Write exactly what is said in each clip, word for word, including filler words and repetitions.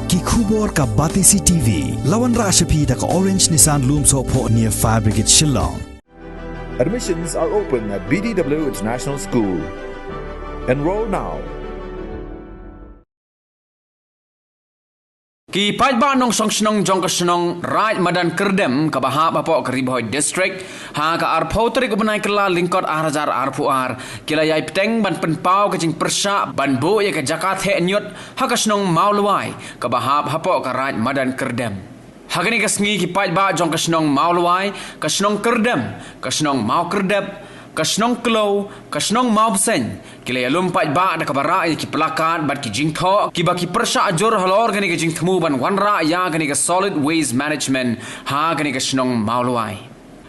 Ki khubor ka Batesi T V. La wanrah sha phi da ka Orange Nissan Lumsohphoh near Fire Brigade Shillong. Admissions are open at B D W International School. Enroll now. Ki paidbah nongshong shnong jong ka shnong Raid Madan Kyrdem kaba hap hapoh ka Ri Bhoi District ha ka arphew tarik u bnai Kylla lyngkot ar hajar arphew ar ki la ïai bteng ban pynpaw ka jingpyrshah ban buh ïa ka jaka theh ñiut ha ka shnong Mawlwai kaba hap hapoh ka Raid Madan Kyrdem. Ha kane ka sngi ki paidbah jong ka shnong Mawlwai, ka shnong Kyrdem, ka shnong Mawkyrdep, ka shnong Kloi, ka shnong Mawbseiñ ki la ïalum paidbah da kaba rah ïa ki plakat bad ki jingthoh kiba ki pyrshah jur halor kane ka jingthmu ban wanrah ïa kane ka solid waste management ha kane ka shnong Mawlwai.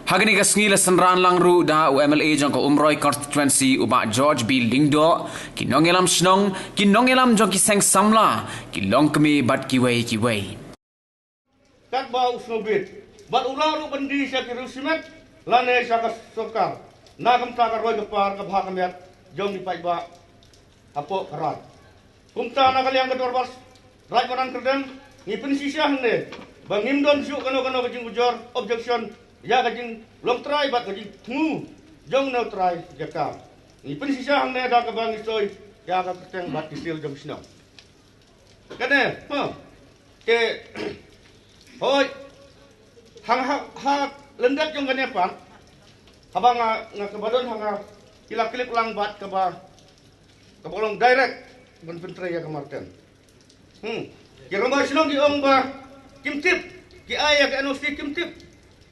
Ha kane ka sngi la synran lang ruh da u M L A jong ka Umroi constituency u Bah George B Lyngdoh, ki nongïalam shnong, ki nongïalam jong ki seng samla, ki longkmie bad kiwei kiwei. Katba u sngewbit bad u lah ruh ban die sha ki riew shimet lane sha ka sorkar na ka bynta ka roi ka par ka bha ka miat jong ki paidbah hapoh ka raid. Kumta na ka liang ka dorbar Raid Madan Kyrdem ngi pynshisha hangne ba ngim don shuh kano kano ka jingujor, objection, ïa ka jinglong trai bad ka jingthmu jong u nongtrai jaka. Ngi pynshisha hangne da kaba ngi soi ïa ka kyrteng bad ki sil jong shnong. Kane, ha. Te, hoi. Hang ha, ha lyndet jong kane pat. Haba nga, nga kaba don ha nga, ki la click lang bad kaba, kaba long direct ban pyntrei ïa ka Marten. Hmm. Ki rangbah shnong ki ong ba kim tip, ki ai ïa ka N O C kim tip.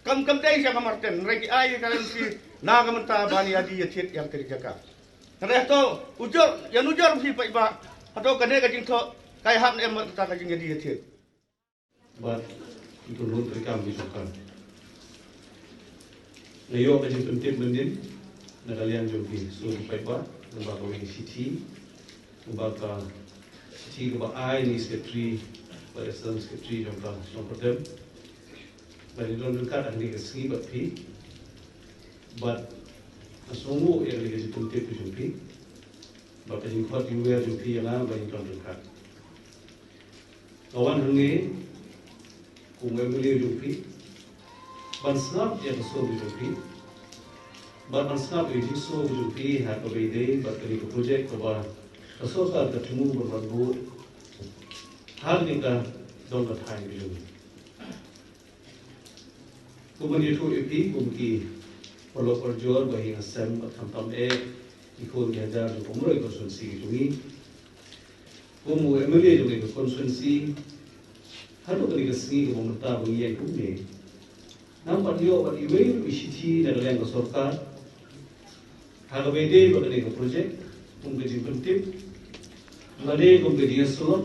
Kam, kam dei sha ka Marten, hynrei ki ai ïa ka N O C na ka bynta ban ïa die ïa thied ïa ka jaka. Hynrei hato ujor, ïanujor phi paidbah, hato kane ka jingthoh ka ïahap ne em bad kata ka jingïadie ïathied? Bad ki kynhun treikam ki jong ka. Nga ïoh ka jingpyntip mynnin na ka liang jong ki sur ki paidbah, lyngba kawei ka shithi, lyngba ka shithi kaba ai na i secretary bad assistant secretary jong ka shnong Kyrdem. Bad ngi don ryngkat ha kane ka sngi bad phi. Bad nga sngewnguh ïa kane ka jingpyntip ka jong phi. Bad ka jingkhot jingwer jong phi ïa nga ba ngin don ryngkat. Nga wan hangne kum u M L A jong phi ban sngap ïa ka sur ka jong phi. Bad ban sngap ïa ka jingsngew ka jong phi ha kaba ïadei bad kane ka project kaba ka sorkar ka thmu ban wan buh ha kane ka dong ka thaiñ ka jong ngi. Kum ban ïathuh ïa phi kum ki paralok parajor ba ïa nga sem bad khamtam eh ki khun ki hajar jong ka Umroi constituency ka jong ngi. Kum u M L A jong ka constituency, haduh kane ka sngi kaba mynta ba ngi ïeng kumne, ngam pat ïoh wat iwei ruh i shithi na ka liang ka sorkar ha kaba ïadei bad kane ka project, kum ka jingpyntip lane kum ka jingïasyllok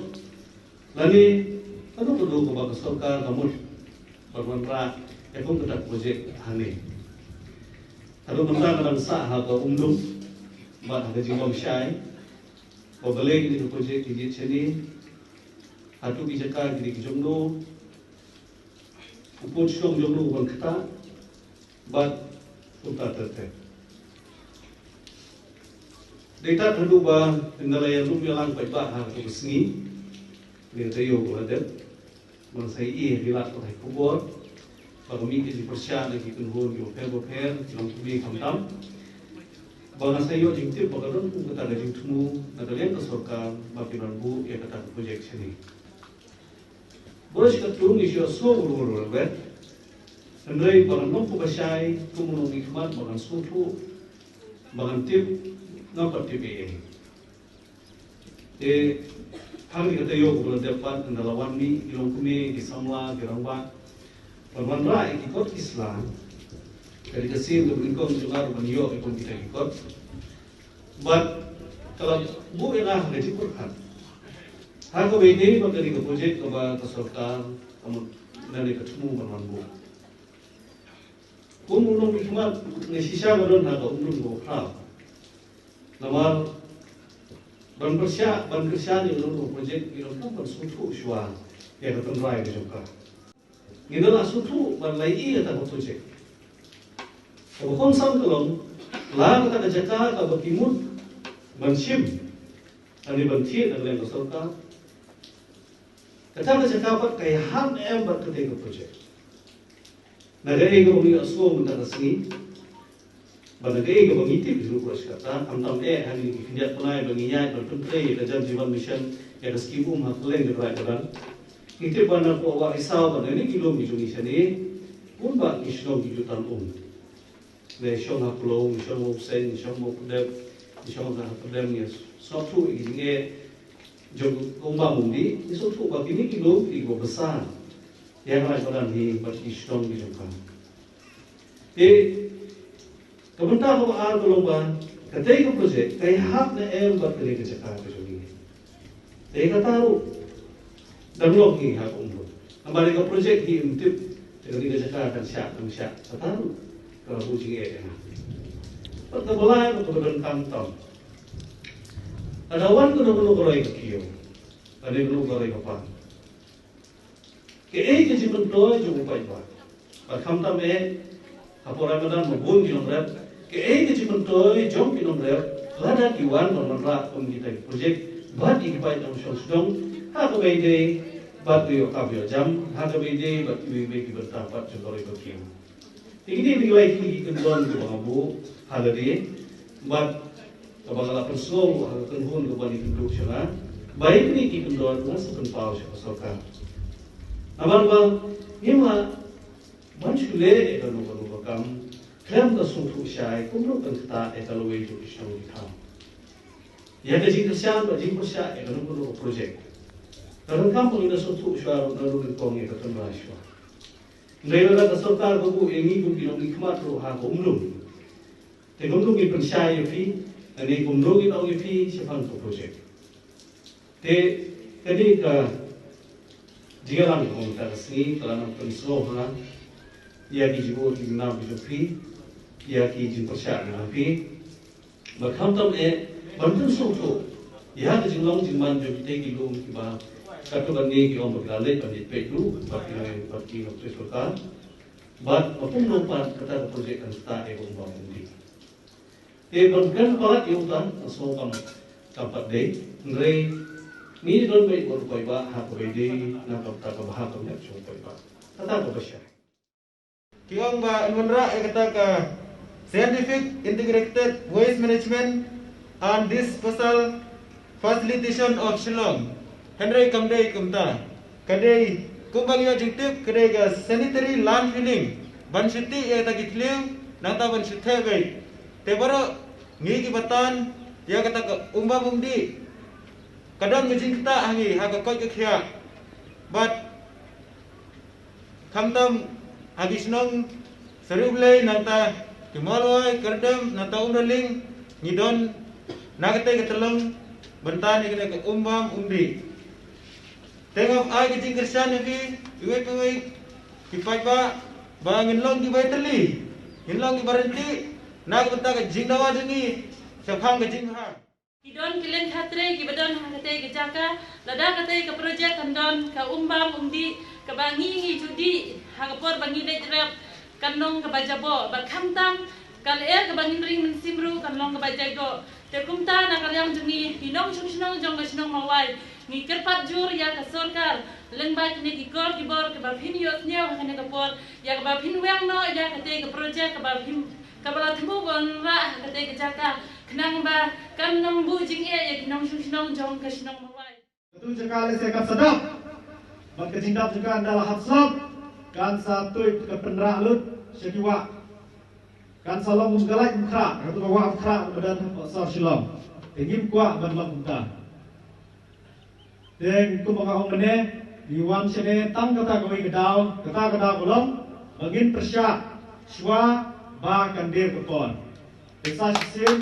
lane kano kano kaba ka sorkar ka mut ban wanrah ïa kum kata ka project hangne. Haduh mynta nga dang sah ha ka umdum bad ha ka jinglong shai ba balei kane ka project ka jied shane, hato ki jaka ki dei ki jongno, u pud shong jongno u ban ktah, bad kumta ter ter. Dei tat haduh ba ynda la ïalum ïalang paidbah ha katu ka sngi, kane ka taïew ba la dep, ba nga sa ïohi ha ki lad pathai khubor ba ka mih ka jingpyrshah na ki kynhun kiba pher ba pher, ki longkmie khamtam, ba nga sa ïoh jingtip ba ka don kum kata ka jingthmu na ka liang ka sorkar ba kin wan buh ïa kata ka project shane. Bad shi katto ngi shu ïohsngew ruh ruh ruh. Hynrei ba ngan long kumba shai, kum u nongmihkhmat ba ngan sngewthuh, ba ngan tip, ngam pat tip ei ei. Te ha kane ka taïew kaba la dep pat, ynda la wan mih ki longkmie, ki samla, ki rangbah ban wanrah ïa ki kot ki sla, ka dei ka sien kaba nyngkong jong nga ruh ban ïoh ïa kum kita ki kot. Bad ka la buh ïa nga ha ka jingpyrkhat ha kaba ïadei bad kane ka project kaba ka sorkar ka mut lane ka thmu ban wan buh. Kum u nongmihkhmat nga shisha nga don ha ka umdum kaba khraw. Namar ban pyrshah, ban kyrshan ïa u nongmihkhmat project ngi donkam ban sngewthuh shuwa ïa ka tynrai ka jong ka. Ngi donkam sngewthuh ban lait ïa kata ka project. Kaba kongsan ka long, la kata ka jaka kaba ki mut ban shim lane ban thied na ka liang ka sorkar, Kata ka jaka pat ka ïahap ne em bad katei ka project? Na kaei kaba ngi ïohsngew mynta ka sngi, bad na kaei kaba ngi tip jong u project kata, khamtam eh ha kine ki khyndiat bnai ba ngi ïaid ban pyntrei ïa ka Jal Jeevan Mission, ïa ka skim um ha kylleng ka trai ka dan. Ngi tip ba na Wah Risaw bad na kine ki lum ki jong ngi shane, kumba ki shnong ki ju tan um. Ngi shong ha Klong, ngi shong ha Mawseiñ, ngi shong ha Mawpdep, ngi shong ha Pdem, ngi sngewthuh ïa ki jingeh jong ka Umbam Umdih, ngi sngewthuh ba kine ki lum kiba bsa ïa ka Raid Madan hi bad ki shnong ki jong ka. Te ka bynta kaba ar ka long ba katei ka project ka ïahap ne em bad kane ka jaka ka jong ngi. Te kata ruh dang long hi ha ka Umdum. Namar ka project hi ym tip te kane ka jaka kan shah kan shah, kata ruh ka la buh jingeh ïa nga. Bad kaba lai bad kaba donkam tam, lada wan kano kano ka roi ka kiew, lane kano ka roi ka par, kaei ka jingmyntoi jong u paidbah? Bad khamtam eh hapoh Raid Madan ma bun ki nongrep, kaei ka jingmyntoi jong ki nongrep lada ki wan ban wanrah kum kita ki project bad ïa ki paid nongshong shnong, ha kaba ïadei bad ka ïoh kam ïoh jam, ha kaba ïadei bad kiwei kiwei ki bynta pat jong ka roi ka kiew? Te kine ki lai ki kyndon kiba nga buh ha lade, bad kaba nga la pynsngew ha ka kynhun kaba ïakynduh sha nga, ba ïa kine ki kyndon nga sa pynpaw sha ka sorkar. Namar ba ngim lah ban shu leh ïa kano kano ka kam khlem da sngewthuh shai kumno kan ktah ïa ka lawei jong ki shnong ki thaw, ïa ka jingkyrshan bad jingpyrshah ïa kano kano ka project. Ka donkam ba ngin da sngewthuh shuwa ruh, naduh nyngkong ïa ka tynrai shuwa. Hynrei lada ka sorkar ka buh ïa ngi kum ki nongmihkhmat ruh ha ka Umdum, te kumno ngin pynshai ïa phi, lane kumno ngin ong ïa phi shaphang ka project? Te kane ka jingïalang kaba mynta ka sngi ka la nang pynsngew ha nga ïa ki jingmut jingmam ki jong phi, ïa ki jingpyrshah ki jong phi. Bad khamtam eh ban pynsngewthuh ïa ka jinglong jingman jong kitei ki lum kiba katto katne ki ong ba ki la leit ban ïa peit ruh bad ki, bad ki nongtrei sorkar. Bad ba kumno pat kata ka project kan ktah ïa ka Umbam Umdih. Te ban kren palat ïa uta, nga sngew kam, kam pat dei, hynrei ngi don beit bad u paidbah ha kaba ïadei na ka bynta ka bha ka miat jong u paidbah. Kata kaba shai. Ki ong ba yn wanrah ïa kata ka Scientific Integrated Waste Management and Disposal Facilitation of Shillong. Hynrei kam dei kumta. Ka dei kumba ngi ïoh jingtip, ka dei ka sanitary landfilling ban shu tih ïa kata ki thliew, nangta ban shu theh beit. Te baroh ngi kiba tan ïa kata ka Umbam Umdih, ka don ka jingktah ha ngi ha ka koit ka khiah. Bad khamtam ha ki shnong Sariahblei, nangta ki Mawlai, Kyrdem, nangta Umraling, ngi don na katei ka tyllong ban tan ïa kane ka Umbam Umdih. Te nga ai ka jingkyrshan ïa phi iwei pa iwei ki paidbah ba ngin long kiba ïatylli, ngin long kiba ryntih na ka bynta ka jingdawa jong ngi shaphang ka jingbha. Ki don ki lyngkha trei kiba don ha katei ka jaka, lada katei ka project kan don ka Umbam Umdih kaba ngi ngi ju dih ha ka por ba ngi leit rep, kan long kaba jaboh, bad khamtam ka lyer kaba ngin ring mynsiem ruh kan long kaba jaidoh. Te kumta na ka liang jong ngi ki nongshong shnong jong ka shnong Mawlai, ngi kyrpad jur ïa ka sorkar lyngba kine ki kor ki bor kiba phin ïohsngew ha kane ka por, ïa kaba phin weng noh ïa katei ka project kaba phin, kaba la thmu ban wanrah ha katei ka jaka, khnang ba kan nang buh jingeh ïa ki nongshong shnong jong ka shnong Mawlai. Katu jaka lehse kam sa dap, bad ka jingdap jaka ynda la hap slap kan sa tuid ka pynrah lut sha ki wah. Kan sa long um ka lait um khrah, katu ka wah um khrah ba don hapoh sor Shillong. Te ngim kwah ban long kumta. Te kumba nga ong mynne, ngi wan shane tang kata kawei ka daw, kata ka daw ka long ba ngin pyrshah shuwa ba kan dier ka por. Te sa shisien,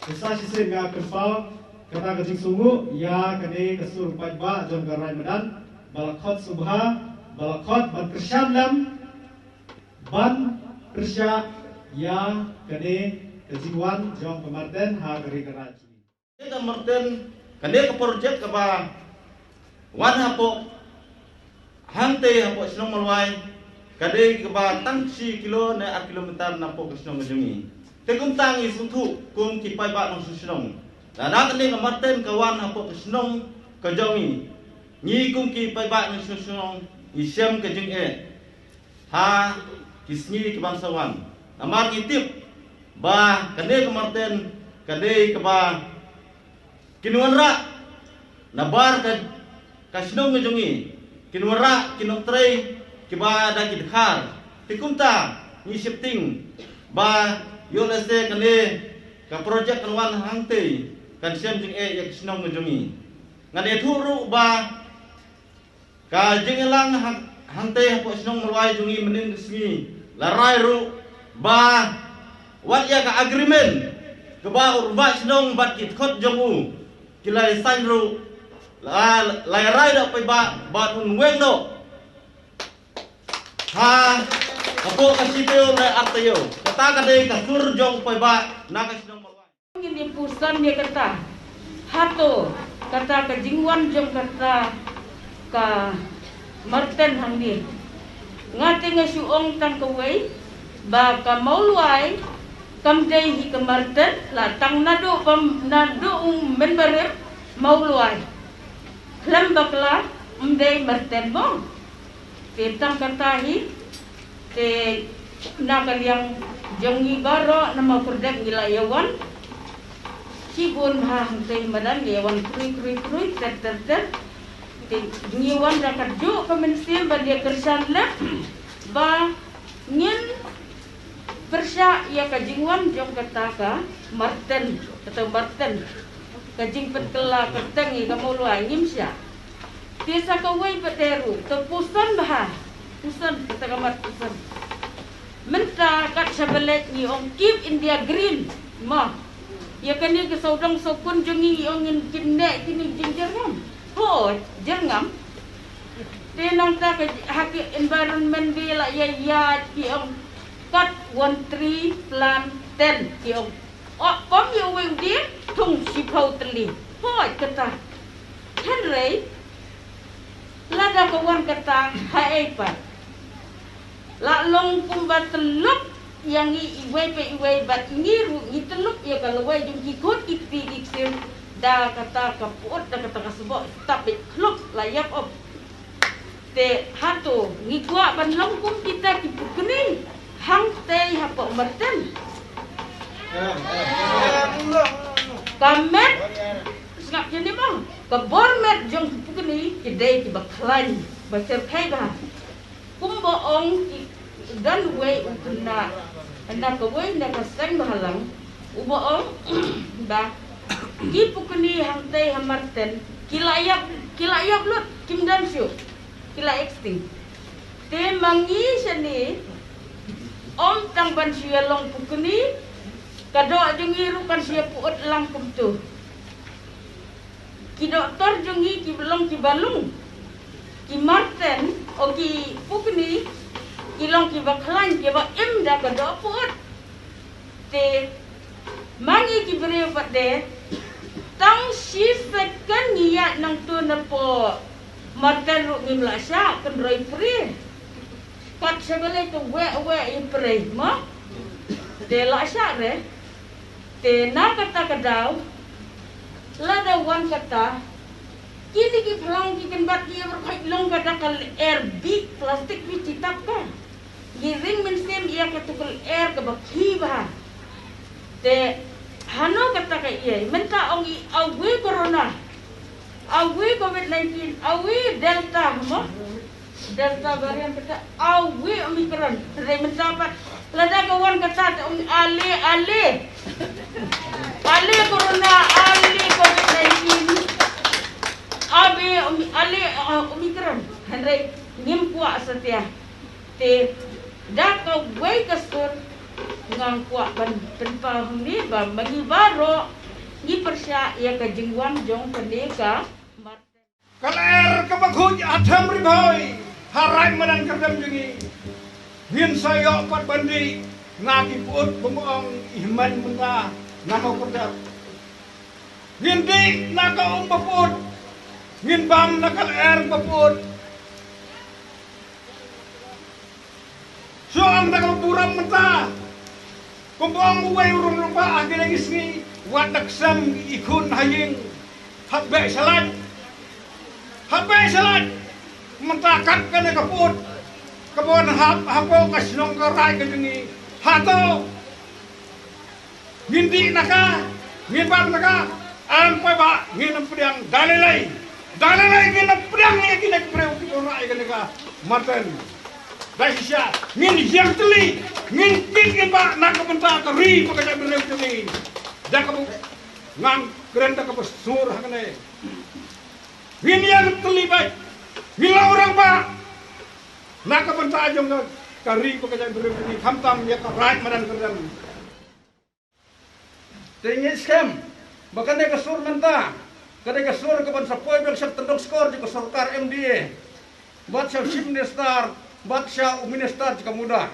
te sa shisien nga kyrpad kata ka jingsngewnguh ïa kane ka sur paidbah jong ka Raid Madan ba la khot sngewbha, ba la khot ban kyrshan lem ban pyrshah ïa kane ka jingwan jong ka Marten ha ka ri ka raid. Kane ka Marten, kane ka project kaba wan hapoh hangtei hapoh shnong Mawlai, ka dei kaba tang shi kilo ne ar kilometer napoh ka shnong ka jong ngi. Te kumta ngi sngewthuh kum ki paidbah nongshong shnong, lada kane ka Marten ka wan hapoh ka shnong ka jong ngi. Ngi kum ki paidbah nongshong shnong ngi shem ka jingeh ha ki sngi ki ban sa wan. Namar ngi tip ba kane ka marten ka dei kaba kin wanrah nabar ka, ka shnong ka jong ngi. Kin wanrah ki nongtrei kiba da ki dkhar. Te kumta ngi sheptieng ba ïoh lehse kane ka project kan wan hangtei kan shem jingeh ïa ka shnong ka jong ngi. Ngan ïathuh ruh ba ka jingïalang hang, hangtei hapoh shnong Mawlwai jong ngi mynnin ka sngi la rai ruh ba wat ïa ka agreement kaba u rangbah shnong bad ki dkhot jong u ki la sign ruh la, la rai da u paidbah bad un weng noh. Ha, hapoh ka shi taïew ne ar taïew. Kata ka dei ka sur jong u paidbah na ka shnong Mawlwai. Ngin ïa puson ïa kata. Hato kata ka jingwan jong kata ka marten hangne. Nga te nga shu ong tang kawei ba ka Mawlwai kam dei hi ka marten la tang naduh bam naduh u mynbarim Mawlwai. Khlem bakla ym dei marten mo. Te tang kata hi, te na ka liang jong ngi baroh na Mawkordep ngi la ïa wan. Shibun bha hangtei madan ngi ïa wan krui krui krui ter ter ter. Te ngi wan da ka juh ka mynsiem ban ïa kyrshan lem ba ngin pyrshah ïa ka jingwan jong kata ka marten, kata marten. Ka jingpynkylla kyrteng ïa ka Mawlwai ngim shah. Te sa kawei pat de ruh, te puson bha. Puson, kata ka mat puson. Mynta kat sha balei ngi ong keep India green. Ma. Ïa kane ka sawdong sawkun jong ngi ong ngin kin neh kine jingjyrngam. Hooid, jyrngam. Te nangta ka ha ki environment de la ïa ïa ki ong cut one tree plant ten ki ong. O, kom ïa weng de thung shiphew tylli. Hooid kata. Hynrei lada ka wan kata ha ei pat. La long kumba tyllup ïa ngi iwei pa iwei bad ngi ruh ngi tyllup ïa ka lawei jong ki khun ki kti ki ksiew da kata ka put da kata ka sboh stap bit khlup la ïap op. Te hato ngi kwah ban long kum kita ki pukni hangtei hapoh marten. Ka met sngap ïa ni mo ka bor met jong ki pukni ki dei kiba khlaiñ ba syrkhei bha. Kumba ong ki don uwei u khynnah na kawei na ka seng bhalang uba ong ba ki pukni hangtei ha marten ki la ïap ki la ïap lut kim don shuh ki la extinct. Te ma ngi shane ym tang ban shu ïa long pukni ka doh jong ngi ruh kan shu ïa put lang kumtu. Ki doktor jong ngi ki long kiba lung. Ki marten o ki pukni ki long kiba khlaiñ kiba im da ka doh put. Te ma ngi ki briew pat de tang shi second ngi ïaid nangtu napoh marten ruh ngim lah shah kynroi prie. Kat sha balei te weh weh i prie mo. Te lah shah re. Te na kata ka daw lada wan kata kine ki phlang ki kynbat ki ïa bar khoit long ka da ka lyer bik plastik wi chitap ka. Ngi ring mynsiem ïa katu ka lyer kaba khih bha. Te hano kata ka ïa mynta ong i awi corona awi covid nineteen awi delta mo. Delta variant kata awi Omicron. Re mynta pat lada ka wan kata te ong ale ale. Ale corona ale covid nineteen. Abe Omi- ale uh, Omicron. Hynrei ngim kwah satia. Te da kawei ka sur ngan kwah ban pynpaw hangne ba ma ngi baroh ngi pyrshah ïa ka jingwan jong kane ka marten. Ka lyer kaba khuid ha Them Ri Bhoi ha Raid Madan Kyrdem jong ngi. Ngin sa ïoh pat ban dih na ki pud ba ma ong i hynmen mynta na Mawkordep. Ngin dih na ka um ba pud. Ngin bam na ka lyer ba pud. Shu ong da ka burom mynta. Kumba ong uwei u rangbah ha kine ki sngi wat da ksem i khun ha ïing. Hap beh shalait. Hapdeng shalait mynta kat kane ka pud kaba wan hap hapoh ka shnong ka raid ka jong ngi. Hato ngin dih na ka, ngin bat na ka? Em paidbah, ngin ym pdiang da lei lei. Da lei lei ngin ym pdiang ïa kine ki briew kiba wanrah ïa kane ka marten. Da shisha ngin ïeng tylli, ngin kit, ngin bah na ka bynta ka ri bad ka jaitbynriew jong ngi. Da kaba ngan kren da kaba sur hangne. Ngin ïeng tylli beit, ngin long rangbah na ka bynta jong ka ri bad ka jaitbynriew jong ngi, khamtam ïa ka raid madan kyrdem. Te ngi skhem ba kane ka sur mynta ka dei ka sur kaban sa poi biang sha ka tyndong skor jong ka sorkar M D A bad sha u Chief Minister bad sha u Minister jong ka MUDA.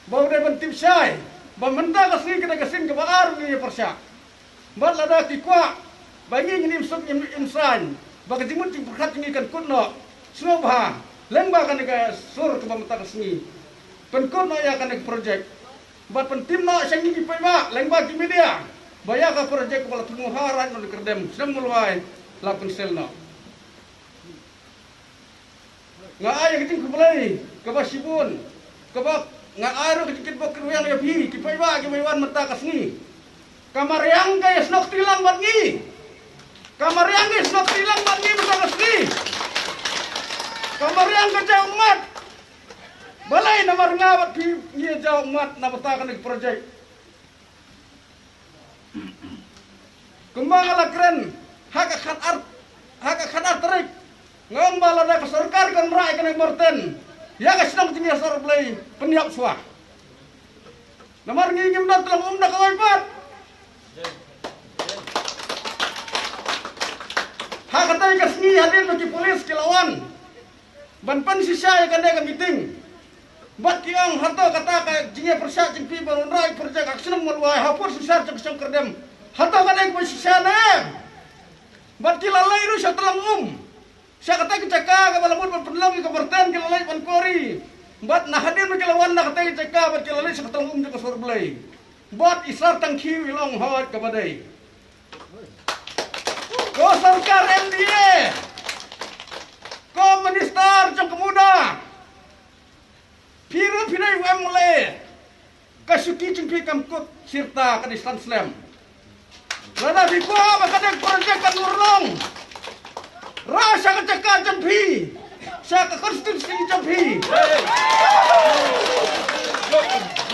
Ba u dei ban tip shai ba mynta ka sngi ka dei ka sien kaba ar ngi ïa pyrshah. Bad lada ki kwah ba ngi ngin im suk im, im saiñ ba ka jingmut jingpyrkhat jong ngi kan kut noh, sngewbha lyngba kane ka sur kaba mynta ka sngi pynkut noh ïa kane ka projek. Bad pyntip noh sha ngi ki paidbah lyngba ki media ba ïa ka projek kaba la thmu ha raid madan kyrdem shnong Mawlai la pynsel noh. Nga ai ka jingkhublei kaba shibun, kaba nga ai ruh ka jingkitbok kitrwiang ïa phi ki paidbah kiba ïa wan mynta ka sngi. Ka mariang ka ïa snoh kti lang bad ngi. Ka mariang ka ïa snoh kti lang bad ngi mynta ka sngi. Ka mariang ka jaw ummat. Balei? Namar nga bad phi ngi ïa jaw ummat na bynta kane ka projek. Kumba nga la kren ha ka khatar, ha ka khatar tarik, nga ong ba lada ka sorkar kan rah ïa kane ka marten ïa ka shnong jong ngi ha Sor Blei, pynïap shuwa. Namar ngi ngim don tyllong um da kawei pat. Ha katei ka sngi hadien ba ki pulit ki la wan ban pynshisha ïa kane ka meeting. Bad ki ong hato kata ka jingïapyrshah jong phi ban wanrah ïa ka projek ha ka shnong Mawlai ha pud synshar jong ka shnong Kyrdem. Hato kane ka ban shisha ne? Bad ki la leit ruh sha tyllong um. Sha kata ka jaka kaba la mut ban pynlong ïa ka marten ki la leit ban kwari. Bad na hadien ba ki la wan na kata ka jaka bad ki la leit sha ka tyllong um jong ka Sor Blei. Bad i Sar Tangkhiew i la ong hooid kaba dei. Ko sorkar M D A, ko minister jong ka MUDA, phi ruh phi dei u M L A, ka shuki jong phi kam kut shirta, ka dei san slem. Lada phi kwah ba kane ka projek kan urlong, rah sha ka jaka jong phi, sha ka konstituensi jong phi,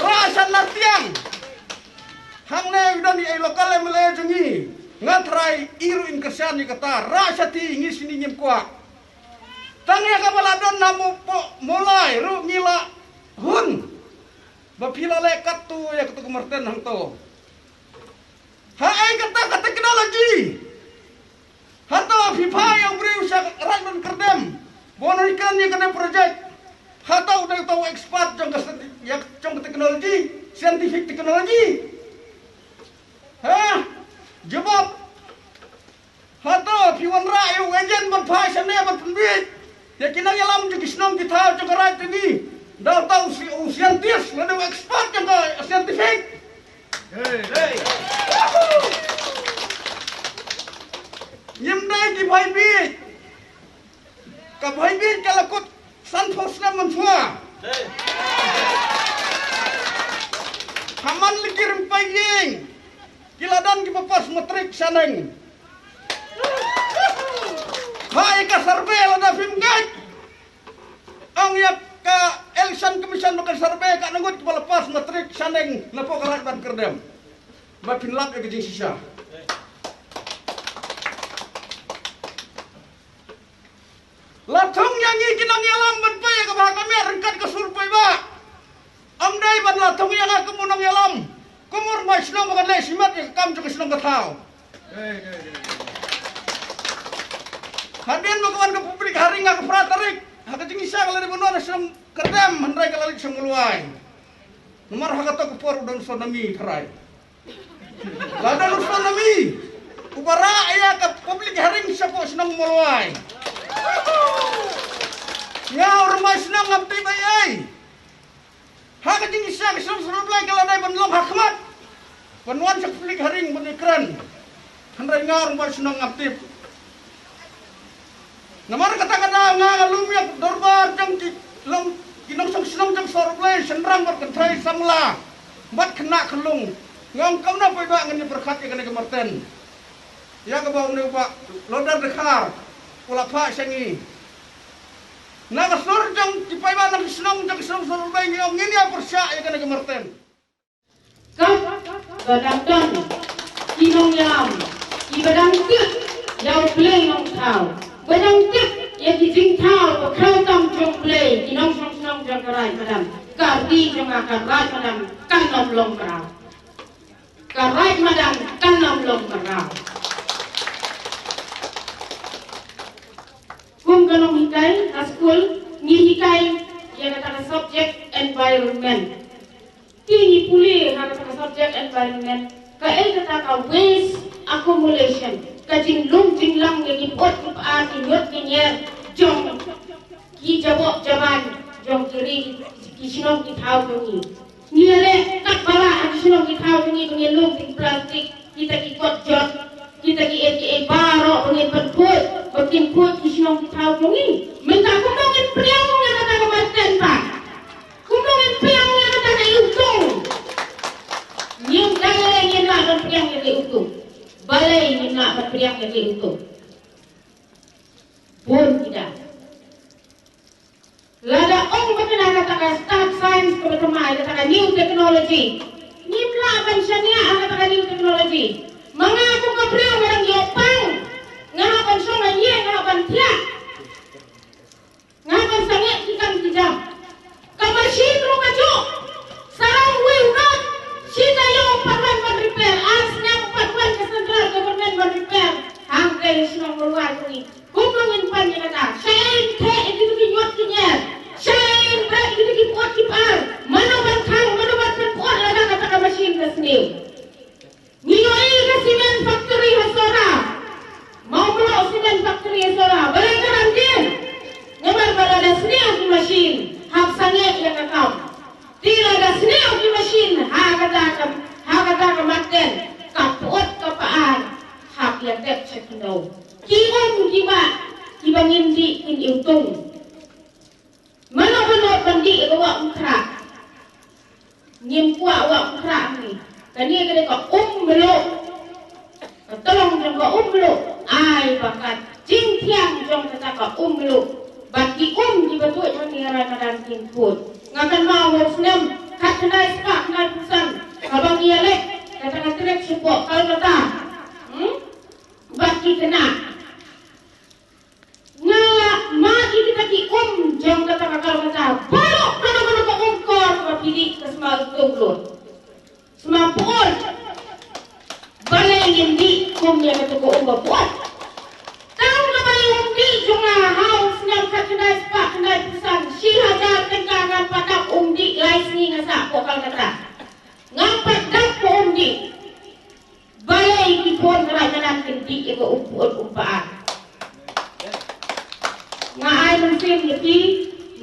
rah sha Nartiang. Hangne u don i local M L A jong ngi. Nga trai i ruh in kyrshan ïa kata, rah shatei, ngi shini ngim kwah. Tang ïa kaba la don ha Mo-, Mawlai ruh ngi la hun ba phi la leh katto ïa kato ka marten hangto. Ha ei kata ka technology? Hato phi phai ïa u briew sha raid madan kyrdem ba un ïakren ïa kane project? Hato u dei uta u expert jong ka scienti-, ïa jong ka technology, scientific technology? Ha? Jubab. Hato phi wanrah ïa u agent ban phai shane ban pynbiej ïa ki nongïalam jong ki shnong ki thaw jong ka raid jong ngi da uta u sci-, u scientist lane u expert jong ka scientific? Ngim dei ki bhai bieit. Ka bhai bieit ka la kut sanphew snem mynshuwa. Ha man la ki rympei ïing ki la don kiba pass matric shaneng. Ha ïa ka survey lada phim ngeit, ong ïa ka Election Commission ba ka survey ka ngut kiba la pass matric shaneng napoh ka raid madan kyrdem. Ba phin lap ïa ka jingshisha. La thung ïa ngi ki nongïalam ban peit ïa kaba ha ka miet ryngkat ka sur paidbah. Ym dei ban la thung ïa nga kum u nongïalam, kum u rangbah shnong ba kan leh shimet ïa ka kam jong ka shnong ka thaw. Hadien ba ka wan ka public hearing ha ka phra tarik, ha ka jingshisha ka la dei ban wan ha shnong Kyrdem, hynrei ka la leit sha Mawlai. Namar ha kato ka por u don tsunami tharai. La don u tsunami uba rah ïa ka public hearing shapoh shnong Mawlai. Nga u rangbah shnong ngam tip ei ei. Ha ka jingshisha ka shnong Sor Blei ka la dei ban long ha khmat ban wan sha public hearing ban ïakren. Hynrei nga u rangbah shnong ngam tip. Namar kata ka daw nga nga lum ïa ka dorbar jong ki long ki nongshong shnong jong Sohryngblei, shynrang bad kynthei samla bad khynnah khyllung. Nga ong kumno paidbah ngin ïa pyrkhat ïa kane ka marten. Ïa kaba u ne u bah Loder Dkhar u la phah sha ngi. Na ka sur jong ki paidbah nongshong shnong jong ka shnong Sohryngblei, ngi ong ngin ïa pyrshah ïa kane ka marten. Kaba dang don ki nongïalam kiba dang tip ïa U Blei Nongthaw, ba dang tip ïa ki jingthaw ba khraw tam jong U Blei, ki nongshong shnong jong ka Raid Madan. Ka ri jong nga, ka Raid Madan kan ym long mraw. Ka Raid Madan kan ym long mraw. Kum ka nonghikai ha skul, ngi hikai ïa kata ka subject environment. Te ngi pule ha kata ka subject environment, kaei kata ka waste accumulation, ka jinglung jinglang ïa ki pyut ki pyaar, ki ñiut ki ñier jong ki jaboh jaban jong ki ri, ki shnong ki thaw jong ngi. Ngi ïaleh katba lah ha ki shnong ki thaw jong ngi ba ngin lung ki plastik, kita ki kot jot, kita ki ei ki ei baroh ba ngin pynkhuid, ba kin khuid ki shnong ki thaw jong ngi. Mynta kumno ngin pdiang ïa kata ka marten pat? Kumno ngin pdiang ïa kata ka iwtung? Ngim dei lei ngin lah ban pdiang ïa ka iwtung. Balei ngin lah ban pdiang ïa ka iwtung? Bun ki da. Lada ong ba kane kata ka start science kaba thymmai, kata ka new technology, ngim lah ban shaniah ha kata ka new technology. Ma nga kum ka briew nga dang ïoh pang, nga hap ban shong ha ïing, nga hap ban thiah, nga hap ban sangeh ki kam ki jam. Ka machine ruh ka juh. Sarong wei u nat, shi taïew pat wan ban repair, ar snem pat wan ka central government ban repair. Hangtei shnong Marwar jong ngi. Kumno ngin pan ïa kata? Shaei theh ïa kito ki ñiut ki ñier? Shaei breh ïa kito ki pyut ki pyaar? Mano ban khang, mano ban pynpyut lada kata ka machine ka sniew? Ngi ïohi ka cement factory ha Sohra. Mawmluh cement factory ha Sohra. Balei ka dang dien? Namar ba lada sniew ki machine, hap sangeh ïa ka kam. Te lada sniew ki machine ha kata ka, ha kata ka marten, ka pyut ka pyaar hap ïa tep sha khyndew. Ki um kiba, kiba ngin dih kin iwtung. Mano ba nud ban dih ïa ka wah umkhrah? Ngim kwah wah umkhrah hangne. Kane ka dei ka um mluh. Ka tolong jong ka um mluh. Ai ba ka jingthiang jong kata ka um mluh, bad ki um kiba tuid hangne ha Raid Madan kin khuid. Nga kynmaw ha u snem khatkhyndai spah khyndaiphew san, haba ngi ïaleit kata ka trip shapoh Kolkata, hmm, bad ki khynnah. Nga mad ïa kita ki um jong kata ka Kolkata. Baroh kano kano ka um kor kaba phi dih ka sma iwtung lut, sma pyut. Balei ngim dih kum ïa kata ka um ba pyut? Tang kaba ïa um dih jong nga ha u snem khatkhyndai spah khyndaiphew san, shi hajar tyngka ngam pat dap um dih, lai sngi nga sah hapoh Kolkata. Ngam pat dap ka um dih. Balei ki khun ka Raid Madan kin dih ïa ka um pyut um pyaar? Nga ai mynsiem ïa phi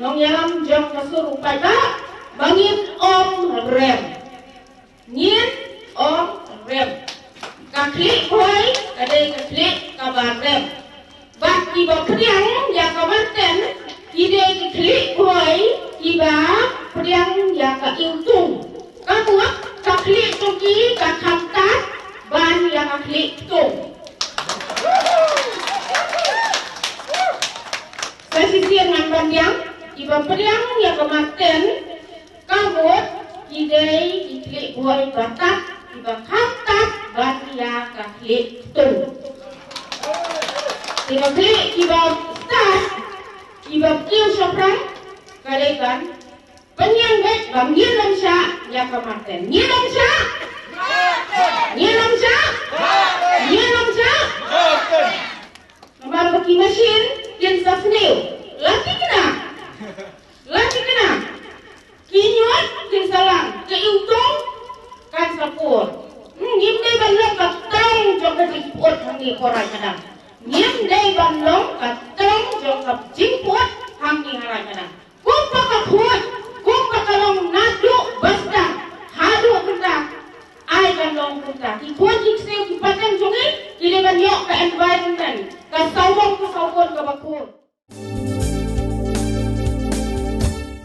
nongïalam jong ka sur u paidbah ba ngin ong rem. Ngin ong rem. Ka khlieh bhoi ka dei ka khlieh kaba rem. Bad kiba pdiang ïa ka marten ki dei ki khlieh bhoi kiba pdiang ïa ka iwtung. Ka mut ka khlieh jong ki ka kham tad ban ïa ka khlieh ktung. Sa shisien ngan ban ïang, kiba pdiang ïa ka marten, ka mut ki dei ki khlieh bhoi ba tad, kiba kham tad ban ïa ka khlieh ktung. Kiba khlieh, kiba tad, kiba kiew shaphrang, ka dei ban pynïeng beit ba ngin ym shah ïa ka marten. Ngin ym shah. Ngin ym shah. Ngin ym shah. Namar ba ki machine kin sa sniew. La thikna. La thikna. Ki ñiut kin sa lang. Ka iwtung kan sa pur. Hmm, ngim dei ban long ka tong jong ka jingpyut hangne ha Raid Madan. Ngim dei ban long ka tong jong ka jingpyut hangne ha Raid Madan. Kumba ka khuid, kumba ka long naduh ba sdang haduh mynta, ai kan long kumta. Ki khun ki ksiew ki pateng jong ngi ki dei ban ïoh ka environment, ka sawdong.